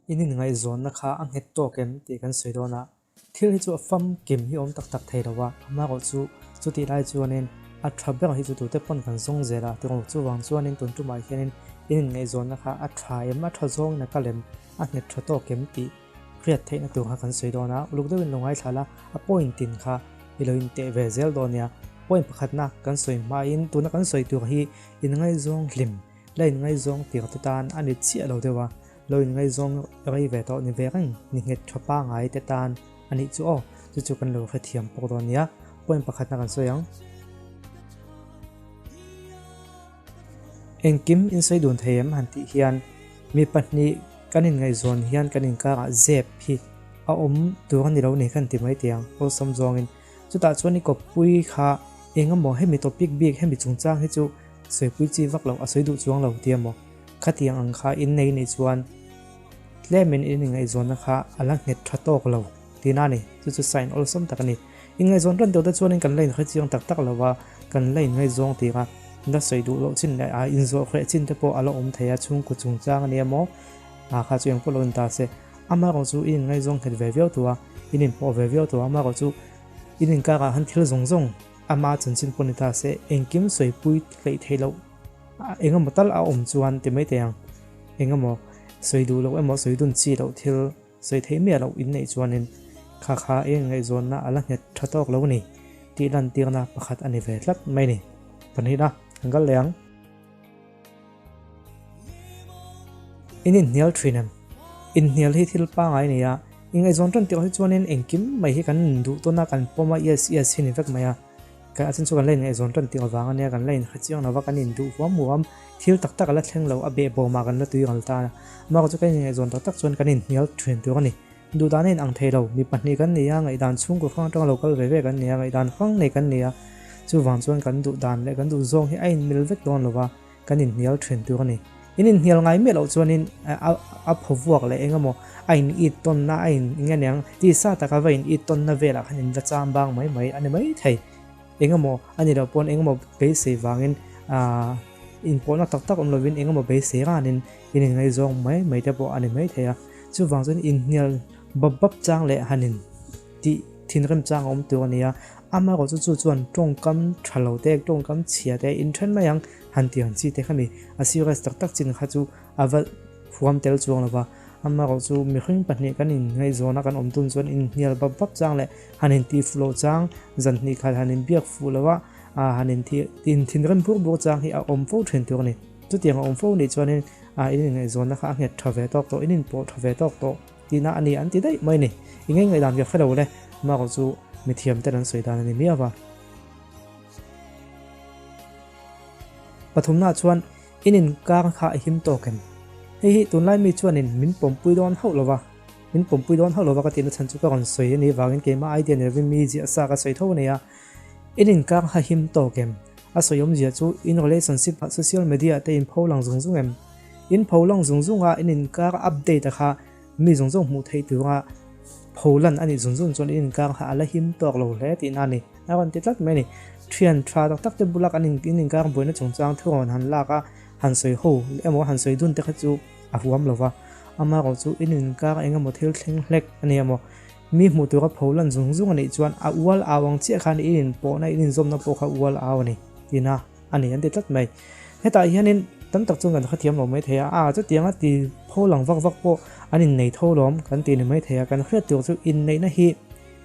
In inngaihzawnna kha a nghet tawk em tih kan sawi dawn a, thil hi chu a famkim hi awm tak tak thei lo a, amaherawh chu chutih lai chuanin a tha ber hi chu tute pawn kan zawng zel a tiraw chuvang chuanin tun tumah hianin in inngaihzawnna kha a tha em a tha zawngin a kal em a nghet tha tawk em tih hriat theihna tur kha kan sawi dawn a, uluk deuhin lo ngaithla la a point tin kha i lo inteh ve zel dawn nia, point pakhatna kan sawi hmain tuna kan sawi tur hi inngaihzawng hlim la inngaihzawng tir te tan a ni chiah lo deuh a. Lo inngaihzawng rei ve tawh ni ve reng ni nghet tha pangai te tan a nih chu aw, chu chu kan lo hrethiam pawk dawn nia, point pakhatna kan sawi ang. Engkim insawi dun thei em han tih hian mi pahnih kan inngaihzawn hian kan inkarah zep hi a awm tur a ni lo ni kan ti mai teh ang awlsam zawngin. Chutah chuan i kawppui kha eng emaw hemi topic bik hemi chungchang hi chu sawipui chi vak lo a sawi duh chuang lo ti emaw Khatiang ang kha in nei nih chuan tlemin in inngaihzawnna kha a la nghet tha tawk lo tihna a ni. Chu chu sign awlsam tak a ni. Inngaihzawn ran deuh te chuanin kan la inhre chiang tak tak lo va, kan la inngaihzawng tih kha la sawi duh loh chin leh a inzawh hreh chin te pawh a la awm thei a, chhungkaw chungchang a nia maw? A kha chu engpawh lo in ta se. Amaherawh chu in inngaihzawng nghet ve viau tawh a, in inpawh ve viau tawh a, amaherawh chu in inkarah han thil zawng zawng ama chanchin pawh ni ta se engkim sawipui hleih theih loh Eng emaw tal a awm chuan ti mai teh ang, eng emaw sawi duh loh emaw sawi dun chi loh thil sawi theih miah loh in neih chuanin kha kha eng ngaihzawnna a la nghet tha tawk lo ni tih lantirna pakhat a ni ve tlat mai ni. Pahnihna kan kal leh ang. In inhnial thin em? Inhnial hi thil pangai a ni a, ingaihzawn tan tirh hi chuanin engkim mai hi kan duh tawn a, kan pawm a, yes yes hi ni vek mai a. Kan a chan chu kan la inngaihzawn tan tih avang ania, kan la inhre chiang lo va, kan induh huam huam, thil tak tak a la thleng lo, a behbawmah kan la tui ngal ta a. Amaherawhchu chu kan inngaihzawn tak tak chuan kan inhnial thin tur a ni. Duhdan a inang thei lo, mi pahnih kan ni a, ngaihdan chhungkaw hrang atanga lo kal ve ve kan ni a, ngaihdan hrang nei kan ni a, chuvang chuan kan duhdan leh kan duhzawng hi a inmil vek dawn lo va, kan inhnial thin tur a ni. In inhnial ngai miah loh chuanin a phaw vuak leh eng emaw a in it tawnna a in eng aniang tisa taka va in it tawnna velah khan in va cham bang mai mai a ni mai thei. Eng emaw a ni loh pawn eng emaw beisei vangin aah inpawhna tak tak awm lovin eng emaw beisei ranin in inngaihzawng mai mai te pawh a ni mai thei a. Chuvang chuan inhnial bap bap chang leh han in tih thinrim chang a awm tur a ni a, amaherawh chu chu chuan tawngkam tha lo te, tawngkam chhia te in then mai ang han tih ang chi te kha mi a serious tak tak chin kha chu a va huam tel chuang lo va, amaherawh chu mihring pahnih kan inngaihzawn a kan awm tun chuan inhnial bap bap chang leh han intih fuh loh chang, zan hnih khat han inbiak fuh loh a, han inthinrim bur bur chang hi a awm fo thin tur a ni. Chutiang a awm fo nih chuanin in inngaihzawnna kha a nghet tha ve tawk tawh, in inpawh tha ve tawk tawh. Tihna a ni an ti daih mai ni. I ngei ngaihdan ka hre lo le, Mark chu mithiam ten an sawi dan a ni miau va. Pathumna chuan in inkar kha a him tawk em? Hei hi tunlai mi chuanin min pawmpui dawn hauh lo va, min pawmpui dawn hauh lo va ka tihna chhan chu ka rawn sawi a nih vangin keimah idea ni lovin mi ziah sa ka sawi tho a ni a. In inkar kha him tawk em? A sawi awmzia chu in relationship ah social media te in pho lang zung zung em? In pho lang zung zung a, in inkar update a kha mi zawng zawng hmuh theih tura pho lan a nih zung zung chuan in inkar kha a la him tawk lo hle tihna a ni. A rawn ti tlat mai a ni. Thian tha tak tak te bula kan in inkar buaina chungchang thurawn han lak a, han sawi ho emaw han sawi dun te kha chu a huam lo va. Amaherawh chu in inkar eng emaw thil thleng hlek a ni emaw mi hmuh tura pho lan zung zung a nih chuan a ual au ang chiah khan in inpawhna in inzawmna pawh kha ual au a ni tihna a ni an ti tlat mai. Hetah hianin tam tak chuan kan hrethiam lo mai thei a, a chutianga ti pho lang vak vak pawh an innei tho lawm kan ti ni mai thei a, kan hriat tur chu inneihna hi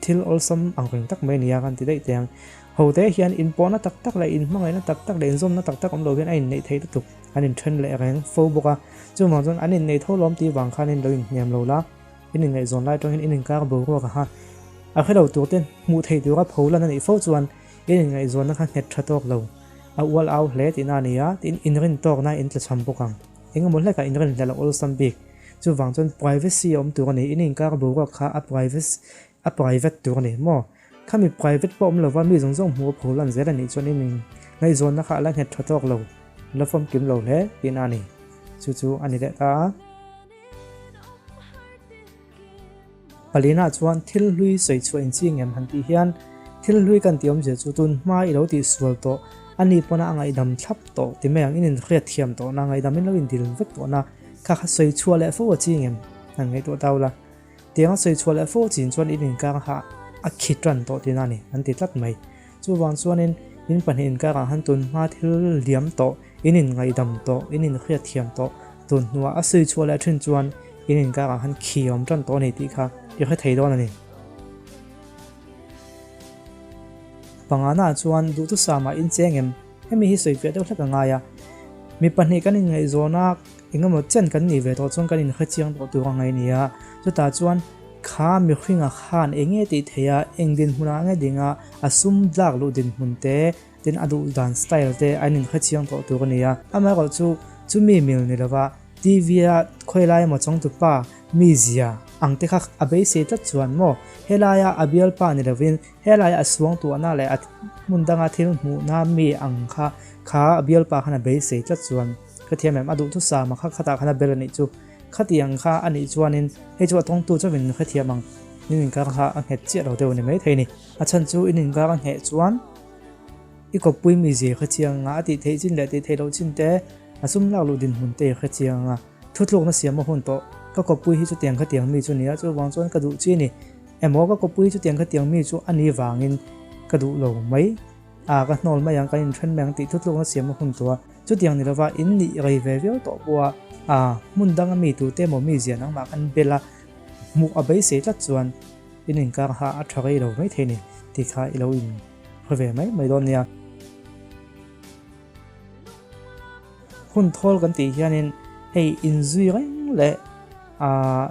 thil awlsam ang reng tak mai a ni a kan ti daih teh ang. Hote hian inpawhna tak tak leh inhmangaihna tak tak leh inzawmna tak tak awm lo hian a inneih theih lutuk, an inthen leh reng fo bawk a, chuvang chuan an innei tho lawm tih vang khanin lo inhniam lo la, in inngaihzawn lai atangin in inkar boruak aha a hre lo tur te hmuh theih tura pho lan a nih fo chuan in inngaihzawnna kha nghet tha tawk lo. A ual au hle tihna a ni a, tin inrin tawkna in tlachham bawk ang. Eng emaw hlekah inrin hlel a awlsam bik. Chuvang chuan privacy a awm tur a ni, in inkar boruak kha a privacy a private tur a ni maw? Khami private pawh awm lova mi zawng zawng hmuh a pho lan zel a nih chuan in inngaihzawnna kha a la nghet tha tawk lo, la famkim lo hle tihna a ni. Chu chu a ni leh ta a. Palina chuan thil hlui sawi chhuah in ching em han tih hian thil hlui kan tih awmzia chu tun hma i lo tih sual tawh a ni pawna a ngaihdam thlap tawh ti mai ang in inhriat thiam tawh na ngaihdam in lo indil vek tawh na kha kha sawi chhuah leh fo a ching em han ngaihtuah ta ula. Tiang a sawi chhuah leh fo chin chuan in inkar kha a khi tan tawh tihna a ni, an ti tlat mai. Chuvang chuanin in pahnih inkarah han tun hma thil liam tawh, in inngaihdam tawh, in inhriat thiam tawh, tun hnuah a sawi chhuah leh thin chuan in inkarah han khi awm tan tawh a ni tih kha i hre thei dawn a ni. Pangana chuan duhthusama in cheng em? Hemi hi sawi fiah deuh hlek a ngai a. Mi pahnih kan inngaihzawn a, engemaw chen kan nih ve tawh chuan kan inhre chiang tawh tur a ngaih a ni a. Chutah chuan kha mihringa khan eng nge tih theih a, eng dinhmunah nge ding a, a sum tlak luh dinhmun te, tin a duh dan style te a inhre chiang tawh tur a ni a. Amaherawhchu chumi mil ni lova TV-a khawilai emaw changtupa mizia ang te kha a beisei tlat chuan maw helaia a bialpa ni lovin Helai a suangtuahna leh a hmun danga thil hmuhna mi ang kha kha a bialpa khan a beisei tlat chuan ka thiam em? A duhthusam a kha khatah khan a bel a nih chu. Khatiang kha a nih chuanin hei chu a tawngtu chauhin ka thiam ang. In inkar kha a nghet chiah lo deuh a ni maithei ni. A chhan chu in inkar a ngheh chuan i kawppui mi zir kha chiang anga a tih theih chin leh tih theih loh chin te, a sum lak luh dinhmun te i hre chiang anga thutlukna siam a hun tawh. Ka kawppui hi chutiang khatiang mi chu nia, chuvang chuan ka duh chi a ni. Emaw ka kawpui chutiang khatiang mi chu a ni vangin ka duh lo mai a, ka hnawl mai ang, kan inthen mai ang tih thutlukna siam a hun tawh a. Chutiang ni lova in nih rei ve viau tawh pawh a, a hmun danga mi tute emaw mi zia nangmah khan bel a, hmuh a beisei tlat chuan in inkar kha a tha rei lo mai thei ni tih kha i lo in hre ve mai mai dawn nia. Hun thawl kan tih hianin hei inzui reng leh aaa.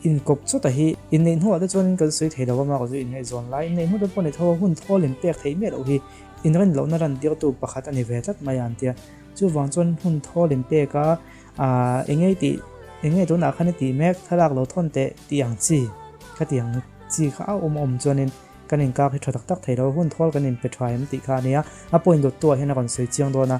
Inkawp chawta hi inneih hnuah te chuanin kan sawi thei lo a, mah chu inngaihzawn lai inneih hnu te pawh ni tho a, hun thawl in pek theih miah loh hi inrin lohna ran tirtu pakhat a ni ve tlat mai a an tia. Chuvang chuan hun thawl in pek a, aah eng nge tih eng nge tunah khan i tih mek thlalak lo thawn teh tih ang chi khatiang chi kha a awm awm chuanin kan inkak hi tha tak tak thei lo a, hun thawl kan inpe tha em tih kha a nia, a point dawttuah hian a rawn sawi chiang dawn a.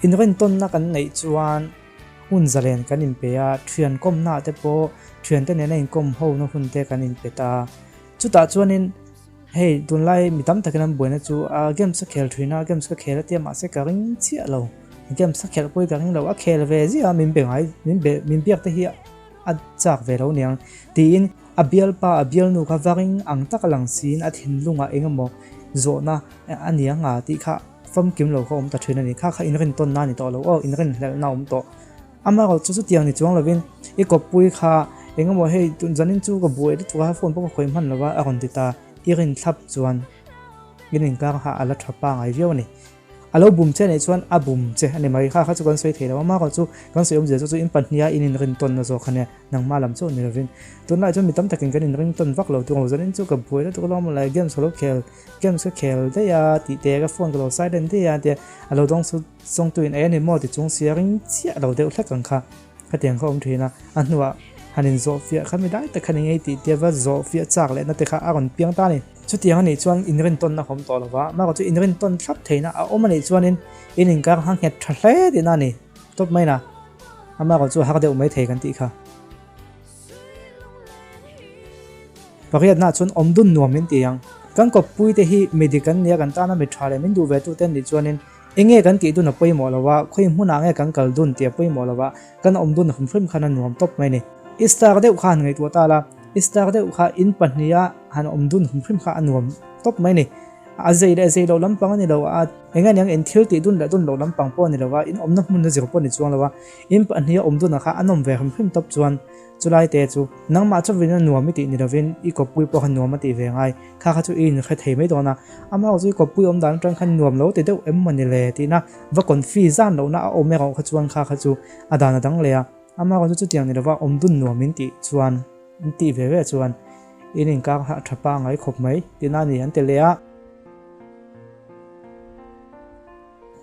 Inrintawnna kan neih chuan hun zalen kan inpe a, thian kawmnaah te pawh thiante nena inkawm hona hun te kan inpe ta. Chutah chuanin hei tunlai mi tam takin an buaina chu a games a khel thin a, games ka khel a tia mahse ka ring chiah lo, games a khelh pawh hi ka ring lo, a khel ve ziah a min be ngai min be min biak te hi a chak ve lo niang tiin a bialpa a bialnu kha va ring ang taka lang siin a thinlungah eng emaw zawhna a ni ang a tih kha Famkim lo kha awm ta thin a ni. Kha kha inrintawnna a ni tawh lo aw, inrinhlelhna a awm tawh. Amaherawh chu chutiang ni chuang lovin i kawppui kha eng emaw hei tun zanin chu ka buai lutuk a, phone pawh ka khawih hman lo a, a rawn ti ta. I rinthlap chuan in inkar kha a la tha pangai viau a ni. A lo bum che anih chuan a bum che a ni mai. Kha kha chu kan sawi thei lo. Amaherawh chu kan sawi awmzia chu chu in pahniha in inrintawnna zawk a nia. Nangmah lam chauh ni lovin tunlai chuan mi tam takin kan inringtawn vak lo tung lo. Zanin chu ka buai lutuk alawm mawle, games ka lo khel games ka khel daih a tih te ka phone ka lo silent daih a tia a lo dawng chu chawngtu in ei a ni maw ti chung sia ring chiah lo deuh hlek ang kha khatiang kha awm thin a. A hnuah han inzawh fiah kha mi lai tak khan engei tih tia va zawh fiah chak lehna te kha a rawn piang ta a ni. Chutiang a nih chuan inrintawnna a awm tawh lo va, mahka chu inrintawn thlap theihna a awm a nih chuanin in inkar kha nghet tha hle tihna a ni. Tawp mai na. Amah erawh chu a har deuh mai thei kan tih kha. Pariatna chuan awm dun nuam min ti ang. Kan kawppui te hi mi dik an nia kan tana mi tha leh min duh ve tu te an nih chuanin eng nge kan tih dun a pawimawh lo a, khawi hmunah nge kan kal dun tih a pawimawh lo a, kan awm dun hrim hrim khan a nuam tawp mai ni. I star deuh kha han ngaihtuah ta la, i star deuh kha in pahniha han awm dun hrim hrim kha a nuam tawp mai ni. A zei leh zei loh lampang a ni lo a, eng aniang in thil tih dun leh dun loh lampang pawh a ni lo a, in awmna hmun a zir pawh a ni chuang lo a, in pahnih a awm dun ah kha an awm ve hrim hrim tawp chuan chulai te chu nangmah chawin a nuam i tih ni lovin i kawppui pawh kha nuam a tih ve ngai, kha kha chu i inhre thei mai dawn a, amah chu i kawppui awm dan atang khan nuam lo ti deuh em maw ni le tihna va confi zan lohna a awm erawh kha chuan kha kha chu a dan a dang leh a, amah chu chutiang ni lova awm dun nuam in tih chuan in tih ve ve chuan. In inkar hah tha pangai khawp mai tina a ni an ti leh a.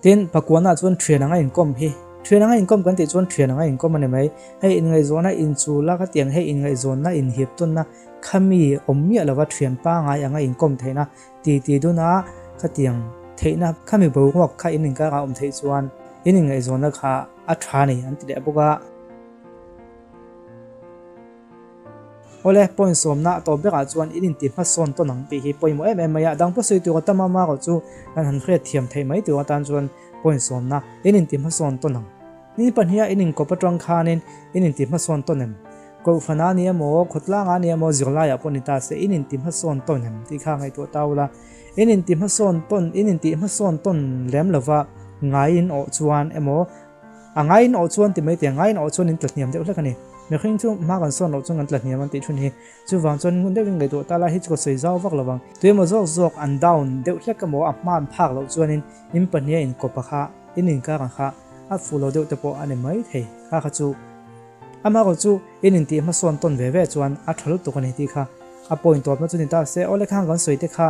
Tin, Pakuana chuan thian anga inkawm hi. Thian anga inkawm kan tih chuan thian anga inkawm a ni mai. Hei inngaihzawnna inchula khatiang hei inngaihzawnna inhip tawnna khami awm miah lova thian pangai anga inkawm theihna ti ti duna khatiang theihna khami boruak kha in inkar ah awm theih chuan in inngaihzawnna kha a tha a ni an ti leh bawk a. Awle, point sawmna a tawp berah chuan in inti hmasawn tawn ang tih hi pawimawh em em mai a, dang pawh sawi tur a tam a, marawh chu kan han hriat thiam theih mai tur atan chuan point sawmna in inti hmasawn tawn ang. Ni pahniha in inkawp atang khanin in inti hmasawn tawn em? Kohhran a ni emaw, khawtlang a ni emaw, zirlai ah pawh ni ta se in inti hmasawn tawn em tih kha ngaihtuah ta ula. In inti hmasawn tawn, in intih hmasawn tawn lem lova ngaiin awh chuan emaw, a ngaiin awh chuan ti mai teh, ngaiin awh chuan in tla hniam deuh hlek a ni. Mihring chu hma kan sawn loh chuan kan tla hniam an tih thun hi. Chuvang chuan ngun deuhin ngaihtuah ta la hi chu ka sawi zau vak lovang. Tuemaw zawk zawk an down deuh hlek emaw a hma an phak loh chuanin in pahniha inkawp a kha, in inkar ang kha a fuh lo deuh te pawh a ni mai thei. Kha kha chu amaherawh chu in intih hmasawn tawn ve ve chuan a tha lutuk a ni tih kha a point tawpna chu ni ta se. Awle khang kan sawi te kha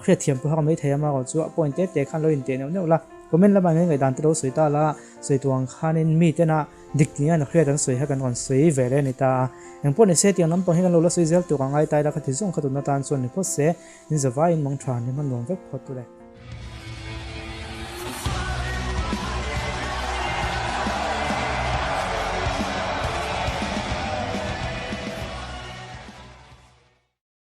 hriatthiam pawh a mai thei amaherawh chu a point te te khan lo inteh neuh neuh la. Comment lamah nge ngaihdan te lo sawi ta la, sawi tur ang khanin mi tena Dik tih hian a hriat an sawi kha kan rawn sawi ve leh a ni ta a. Engpawh ni se tiang lampang hi kan lo la sawi zel tur ang ai tai la kha ti zawng kha tun atan chuan ni phawt se, in zavaiin mang tha ni hman nuam vek phawt tule.